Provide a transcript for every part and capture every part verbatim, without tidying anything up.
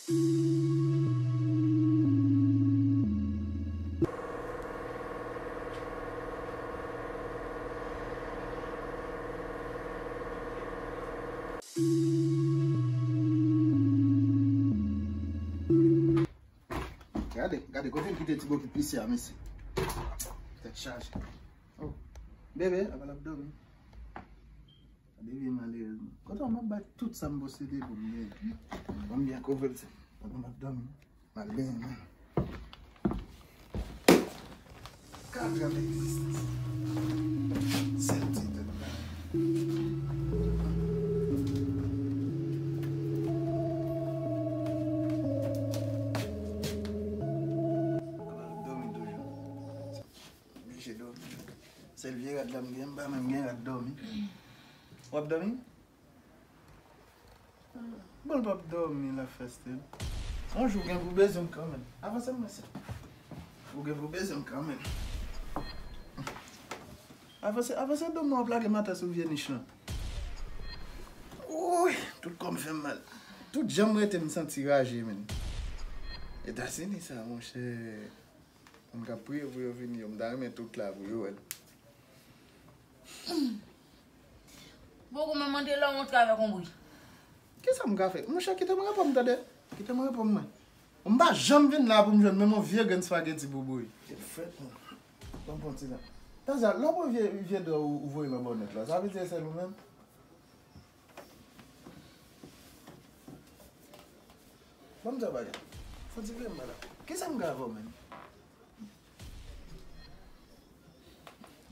Gade, gade, kote l kite ti bokit visye a, mesye. Tèt chaje. Oh, bebe, apa l ap dòmi? Gade vye malerèz mwen. Kote w, m ap bay tout sa m posede pou m genyen. Ban m byen kouvri l, se pandan m ap dòmi. M al benyen mwen. Ka gade egzistans. Sèl ti tèt la. Dòmi toujou. Oblije dòmi. Sèl vye rad la m gen, m pa menm gen rad dòmi. W ap dòmi? Bon, l p ap dòmi, l ap fè style. Yon jou, w gen pou bezwen m kanmenm. Avanse, m mesye. Ou gen pou bezwen m kanmenm. Avanse, avanse, dòmi w ap lage m atè sou vye nich lan. Wouy, tout kò m fè m mal. Tout jan m rete, m santi raje, menn. Etazini sa, monchè. Moun k ap priye pou yo vini yo, m ta renmen tout la pou yo wè l. Poko menm antre la, w antre avèk yon bri. Kisa m ka fè? Monchè, kite m reponn, tande. Kite m reponn mwen. M pa janm vin la pou m jwenn menm yon vye grenn spaghetti pou bouyi. Kèt frèt, mwen. Ban m pran ti tan. Tazal, lè w pran vye, vye dra ou, ou voye nan bònèt la, sa vle di e sèl ou menm? Ban m di w bagay. Fò di vre m pa la. Kisa m ka fè w menm?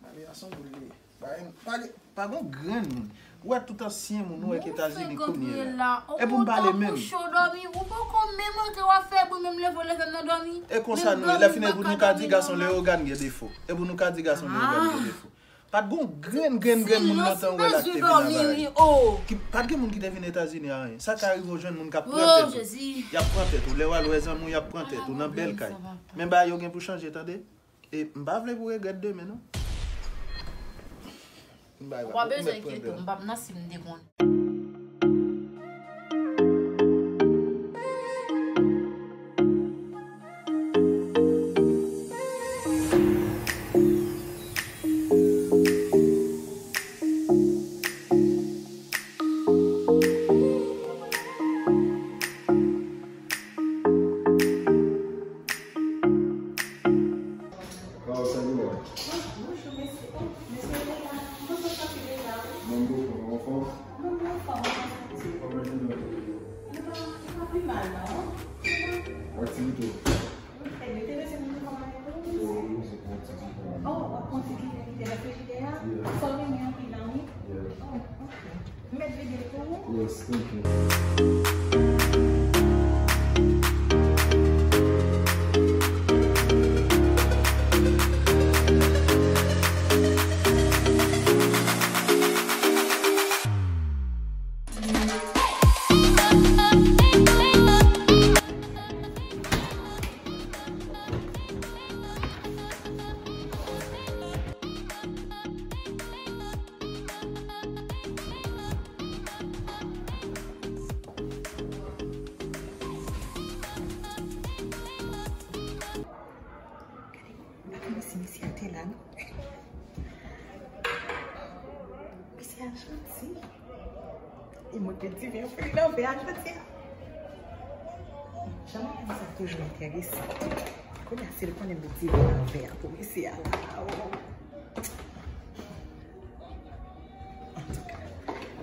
Mari a se yon boul li ye. Pa, pa, pa gon grenn moun. Ou wè tout ansyen moun ou wè k Etazini kounye la. E pou m pale menm. Ou cho dòmi, ou poko menm antre w ap fè bri menm leve w leve m nan dòmi. E konsa nou ye. Lè fini e pou nou ka di gason Leyogàn gen defo. E pou nou ka di gason Leyogàn gen defo. Pa t gon grenn, grenn, grenn moun nan tan ou wè la ki te vin nan bagay. Ki, pa t gen moun ki te vin Etazini a anyen. Sa ka rive w jwenn moun k ap pran tèt ou. Y ap pran tèt ou. Lè w al wè zanmi w, y ap pran tèt ou nan bèl kay. Men bagay yo gen pou chanje, tande. E m pa vle pou w regrèt demen, non. M pa bezwen enkyete w, m p ap nan si m te konnen. Bonjou, mesye. Oh, mesye, mesye, la. Mwen sot sòti deja, wi. Mwen bon, mwen anfòm. Mwen bon, anfòm, mwen soti. Kòman jounen an te ye? Li pa, li pa pi mal, non. Aktivite. Ebyen, te bezwen mwen kòman e pou ou? Yo, yo, se pou ti ti kòman. Oh, w ap pran ti kite, kite nan frijidè a? Yeah. Sa w renmen anpil la, wi? Yeah. Oh, ok. Mèt vide pou ou? Yes, thank you. Gade, m pa konnen si misye a te la, non. Misye a janti. E mwen te di, men fè nan vè a janti. Jan madanm sa toujou enterese. Kounye a, si l konnen m te di vè nan vè a pou misye a la. Oh. Antouka,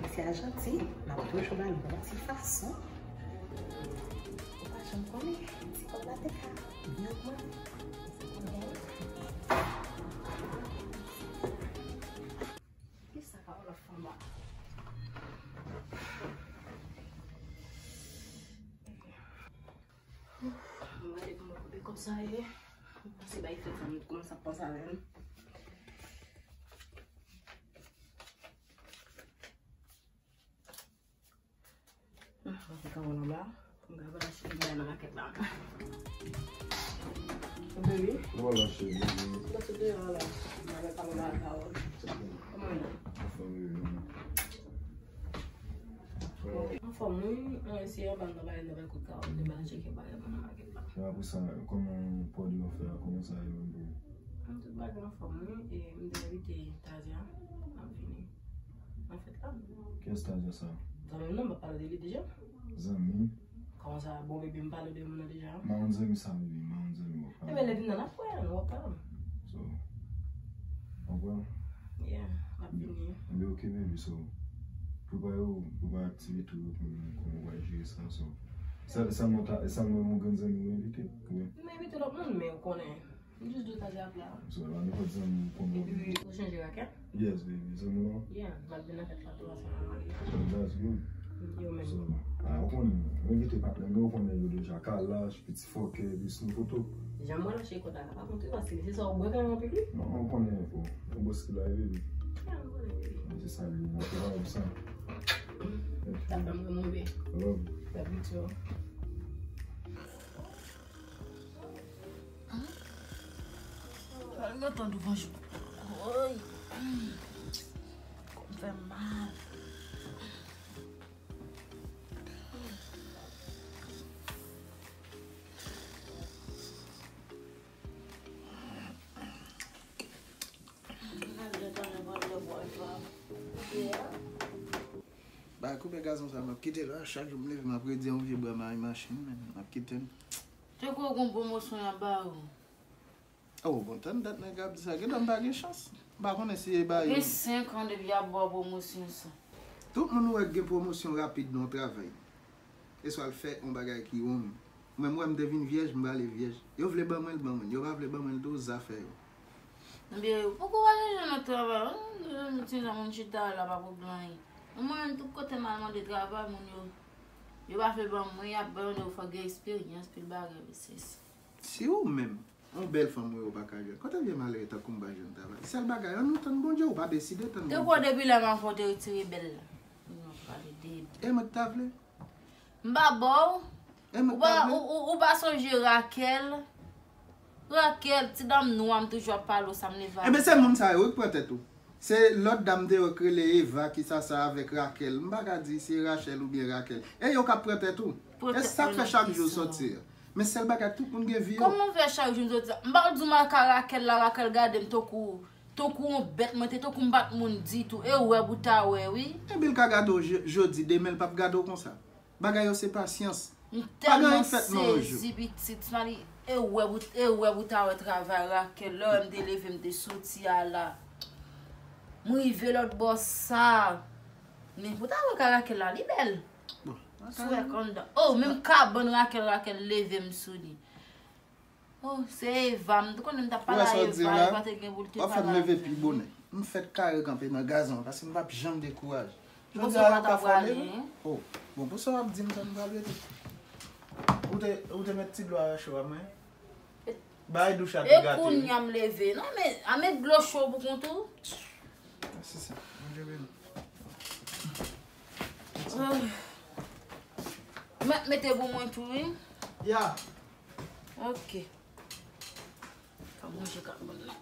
misye a janti, m ap toujou ba l bon ti fason. Ou pa janm konnen, ti kòb la te ka byen ogmante. Kisa ka yon lòt fanm la? Mwen gade kòman kote kòb sa ye. Mwen panse bay fèt sa, mwen kòmanse ap panse avè l. Mwen fè kawon anba pou m ka pral achte kèk bagay nan makèt la. Baby. Wala cheri. Mwen sot deyò a la. Mwen pral pale anba kawon. Kòman w ye? Anfòm, bebe. Anfòm, wi, mwen se anba m nan bagay nan bay kout kawo, m te ba l tcheke bagay mwen nan makèt la. E apre sa, kòman pwòd yo fè a, kòman sa ye menm pou ou? Tout bagay anfòm, wi, e m te envite Tazia, m ap vini nan fèt la. Kiyès Tazia sa? Zanmi m nan, m pa pale de li deja? Zanmi? Kòman sa, bon, baby, m pale de moun nan deja? M pa konn zanmi sa, baby, m pa konn zanmi w ap pale. Ebyen, lè vin nan, n ap wè, nou w ap pale. So, w ap wè? Yeah, n ap vini. Ebyen, ok, baby, so, prepare w, prepare aktivite w, kòman, kòman w pral jere sa, so. Sèl, sèlman ta, sèlman yon grenn zanmi w envite, oubyen? M envite lòt moun, men ou konnen. M jis di w Tazia ap la. So, la, nenpòt zanmi w konnen. Epi, ou chanje rakèt? Yes, baby, zanmi w. Yeah, m ap vin nan fèt la tou, ansanm avè l. So, that's good. Yo menm. So, ah, ou konnen, m envite patnè m yo, ou konnen yo deja, Kalash, Piti Fòkè, Bisnou, Foto. Jan mwen lache kòd la, pa kont wi, paske se sa w bwè kanmenm anpil wi. Non, ou konnen, bro. Ou bwè ski la, wi. Ah, m konnen, wi. Se sa, wi, mwen te ba w sa. Sa fè m move. Love. Love you too. Al gentan douvan jou. Woy. Kò m fè m mal. Bagay koupe gazon sa, m ap kite la. Chak jou m leve, m ap redi yon vye bwa mari machin, men m ap kite l. Te kwè w gon pwomosyon y ap ba ou. Oh, bon, tann dat nèg ap di sa. Gentan m pa gen chans. M pa konnen si e ba yo. Gen senk an depi y ap ba w pwomosyon sa. Tout moun ou wè k gen pwomosyon rapid nan yon travay, e swa l fè yon bagay ki wrong. Mwen, m wè m te vin vyèj, m prale vyèj. Yo vle ban mwen l, ban mwen l. Yo pa vle ban mwen l tou, zafè yo. Ebyen, poko w ale jan nan travay, wi. M ti jan moun chita la, pa pwoblèm anyen. Men mwen menm, tout kote m al mande travay, moun yo, yo pa vle ban mwen, y ap mande w fò gen eksperyans, pil bagay, men se sa. Si ou menm, yon bèl fanm ou wè ou pa ka jwenn, kote vye malere tankou m pa jwenn travay? Sèl bagay, ann nou tann Bondye, ou pa deside tann Bondye. Te kwè depi lè m avè w te retire bèl la. Nou pale de. E mwen k ta vle. M pa ba w. E mwen Ou k ta pa, vle. ou, ou, ou pa sonje Raquel? Raquel, ti dam nwa m toujou ap pale w sa m leve Ebyen, se moun sa yo wi k pran tèt ou. Se lòt dam te yo k rele Eva, ki sa sa avèk Raquel. M pa ka di se Rachel oubyen Raquel. E yo k ap pran tèt ou. E sa k fè chak jou w sòti a. Men sèl bagay, tout moun gen vi yo. Kòman w fè chak jou m sòti a? M pa di w m al ka Raquel la, Raquel gade m tankou, tankou yon bèt, mwen te tankou m pa t moun ditou. E wè pou ta wè, wi. Ebyen, l ka gade w je-, jodi, demen l p ap gade w konsa. Bagay yo se pasyans. M tèlman sezi, pitit. Mali, e wè pou, e wè pou ta wè travay Raquel. Lè w wè m te leve, m te soti a la. M rive lòt bò sa. Men pou ta wè ka Raquel la, li bèl. Bon, Swag anndan. Oh, menm kabann Raquel, Raquel leve m sou li. Oh, se Eva, m te konnen m t ap pale a Eva, li pa te gen pou l te pale avè m. Ou wè sa w di la? W ap fè m leve pi bonè. M fèt kare kanpe nan gazon, paske m p ap janm dekouraje. Jodi a yo ka fòme nou. Oh, bon, pou sa w ap di m sa m pral rete. Ou te, ou te met ti dlo a rache w a mwen? Bay douch a te gate wi. E kounye a m leve. Non, men, a met dlo cho pou kont ou. Se sa. Bondye beni. Ah. Mèt mete pou mwen tou, wi. Ya. Ok. Ka manje kabann nan.